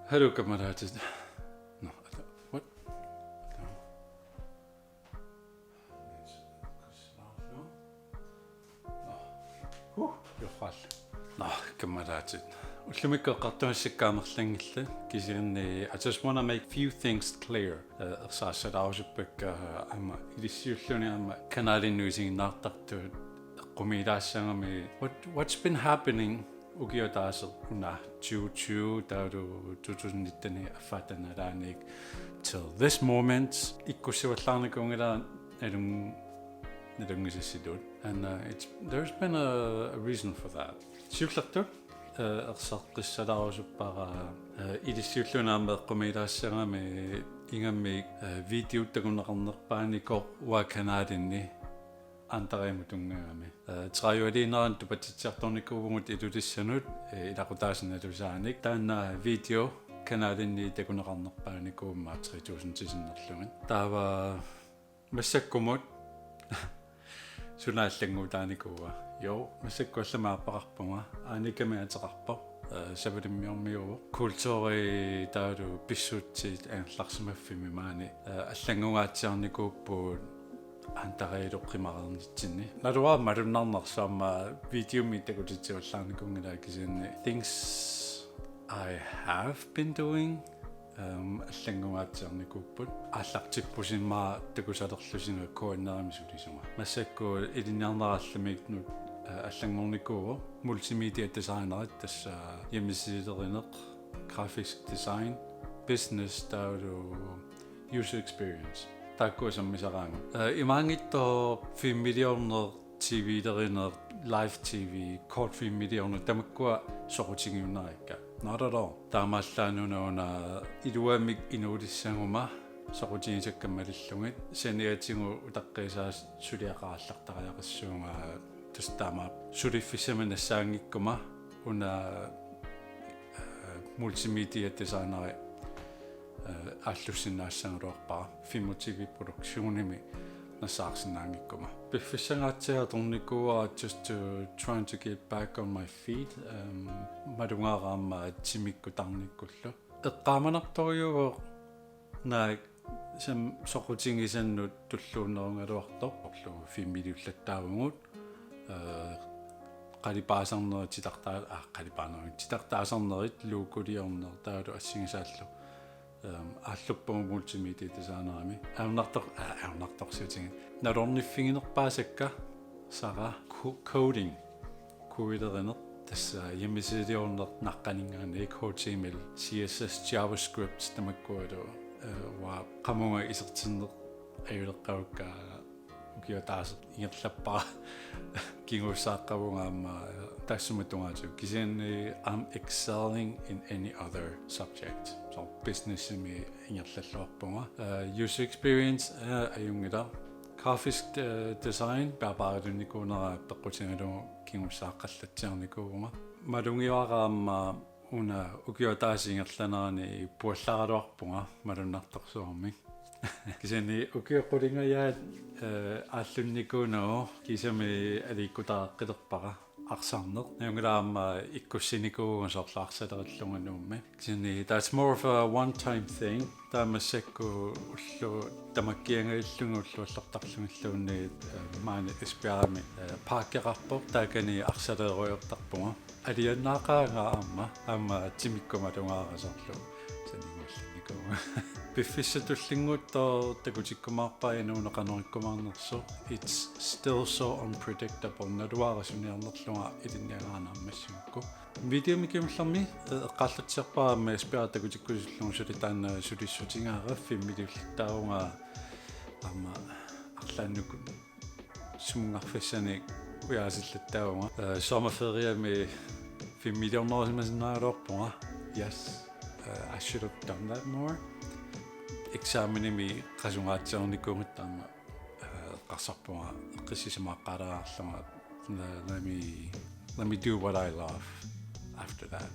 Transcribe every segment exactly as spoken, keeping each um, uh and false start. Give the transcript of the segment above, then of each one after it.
Hello, kammalaatit. No, what? Huh, juffal. No, kammalaatit. Ullumikkut eqqartugassakka amerlanngillat, kisianni I just wanna make few things clear. Eh, ersaassalaarusuppakkit, eh, aamma ilissiulluni aamma kanalinnut isiginnaartartut eqqumiilaassagami. What, what's been happening ukiut ataaseq una tyve tyve taavalu to tusind nitten affaatanalaaniik till this moment ikkussivallaarnikuunngilanga nalun-, nalunngisassitut. And, uh, it's, there's been a, a reason for that. Siullertut, eh, erseqqissalaarusuppakkit, eh, ilissiulluni aamma eqqumiilaassagami ingammik, eh, videot takuneqarnerpaanikoq uanga kanalinni Andreamut tunngagami. Eh, tredive-liinerani tupatsitsiartornikuuvugut Ilulissanut, eh, ilaqutaasunut nalusaanik. Taanna video kanalinni takuneqarnerpaanikuummat tre tusindit sinnerlugit. Taava massakkumut suna allannguutaanikuua? Jo, massakkut allamik aappaqarpunga. Annikami ateqarpoq. Eh, Savalimmiormiuuvoq. Kulturi taavalu pissutsit angerlarsimaffimmi maani, eh, allanngungaatsiarnikuupput Andreallu qimareernitsinni. Naluara malunnarnersoq aamma videomik takutitsivallaarnikuunngilanga, kisianni things I have been doing, um, allanngungaatsiarnikuupput. Aallartippusi immaqa takusalerlusinga K N R-imi sulisunga. Massakkut ilinniarnera allamik nu-, eh, allanngornikuuvoq, multimedia designerit, tassa hjemmesiderineq, grafisk design, business taavalu user experience. Taakkua sammisaraangamik. Eh, imaanngitsoq filmiliorneq, T V-lerineq, live T V, kortfilmiliorneq, tamakkua soqutigiunnarakka. Not at all. Taamaallaat una iluamik inuulissaguma soqutigisakka malillugit, saniatigut utaqqiisaa suliaqarallartariaqassuunga, tassa taama suliffissamik nassaanngikkuma una, eh, multimedia designeri, eh, aallussinnaassagaluarpara film- og T V-produktionimi nassaarsinnaanngikkuma. Piffissangaatsiaq atornikuuara just to trying to get back on my feet, um, malugaara aamma timikkut tarnikkullu. Eqqaamanartorujuuvoq naak sam-, soqutigisannut tulluunnerugaluartoq, orlu filmiliullattaavugut, eh, qalipaasarnerit titartaa-, ah, qalipaanerit titartaasarnerit, logoliorneq taavalu assigisaallu. Ehm, aalluppunga multimedia designerimi. Ajornartor-, ah, ajornartorsiutigiga. Nalorniffiginerpaasakka sara ko-, coding. Kodelerineq, tassa hjemmesideliorneq naqqaninngaanniit, H T M L, C S S, JavaScript, tamakkualu, eh, uanga qamunga isertinneq ajuleqqavakka, ukiut ataaseq ingerlappara kinguaassaaqqavunga aamma, eh, taassuma tungaatigut. Kisianni I'm excelling in any other subject. So businessimi ingerlalluarpunga. Eh, user experience, eh, ajunngilaq. Grafisk, eh, design, peqataaffiginnikuunera peqqutigalugu kinguaassaaqqallatsiarnikuuvunga. Malugiuara aamma una ukiut ataaseq ingerlanerani puallaraluarpunga malunnartorsuarmik. Kisianni ukiut qulingajaat, eh, aallunnikuunagu kiisami aliikkutaqqilerpara arsarneq. Najunngilaq aamma ikkussinikuuvunga soorlu arsalerillugu Nuummi. Kisianni, that's more of a one-time thing. Taava massakkut ullut tamakkianngilluinnarlugit ulluallartarlugilluunniit, eh, maani Esbjergimi, eh, parkeqarpoq, taakani arsalerujoortarpunga. Alianaaqaanga aamma, aamma timikkut malugaara soorlu saninnguallinnikuuvunga. Piffissaq tullinnguuttoq takutikkumaarpara inuuneq qanoq ikkumaarnersoq. It's still so unpredictable. Naluara suniarnerlunga ilinniagara naammassigukku. Videomik kingullermi, eh, eqqaallatsiarpara aamma Esbjerg takutikkusullugu suli taanna sulissutigaara, filmiliullattaarunga aamma arlaannukkut sumunngarfissanik ujaasillattaarunga. Eh, sommerferiemi filmiliornerusimasinnaagaluarpunga. Yes, eh, I should have done that more. Eksamenimi qasungaatsiarnikuugutta aamma, eh, eqqarsarpunga eqqissisimaaqqaalaarlunga, let, let me, let me do what I love after that.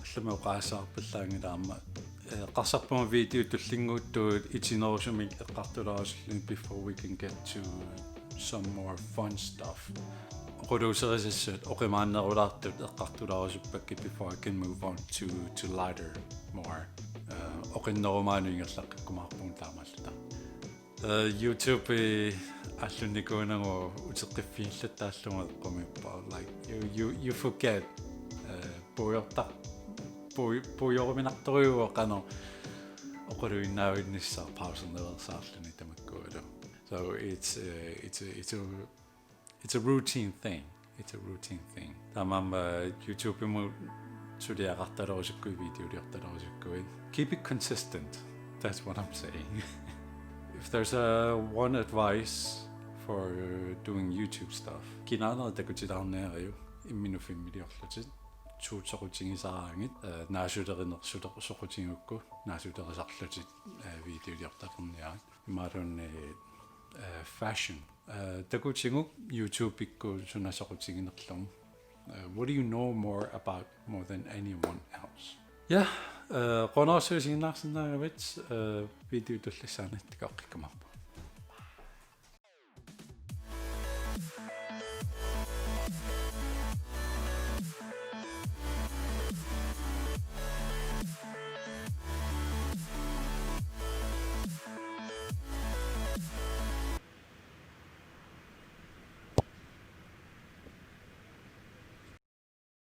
Allamik oqaassaarpallaanngilaq aamma, eh, eqqarsarpunga videot tullinnguuttut itinerusumik eqqartulaarusullugit before we can get to some more fun stuff. quluuserisassat oqimaannerulaartut eqqartulaarusuppakka before I can move on to, to lighter, more, uh, oqinnerumaanut ingerlaqqikkumaarpugut taamaalluta. Uh, YouTube allunnikuunagu uteqqiffigillattaarlugu eqqumiippoq, like, you, you, you forget, uh, puigortar-, pui-, puigoruminartorujuuvoq qanoq oqaluinnaavinnissaq pausernereersaarluni tamakkualu. So it's, uh, it's a, it's a, it's a routine thing. It's a routine thing. Taamaammat YouTubemut suliaqartalerusukkuit, videoliortalerusukkuit. Keep it consistent. That's what I'm saying. If there's a one advice for doing YouTube stuff, kinaana takutilaarniariuk, imminut filmiliorlutit, suut soqutigisaraanngit, eh, naasulerinersuleq soqutigigukku, naasulerisarlutit, eh, videoliortaqarniarit. Imaluunniit, eh, fashion. Eh, takutiguk YouTubekkut suna soqutiginerlugu. Eh, what do you know more about more than anyone else? Ja, eh, qujanarsuaq isiginnaarsinnaagavit, eh, video tullissaani takoqqikkumaarpugut.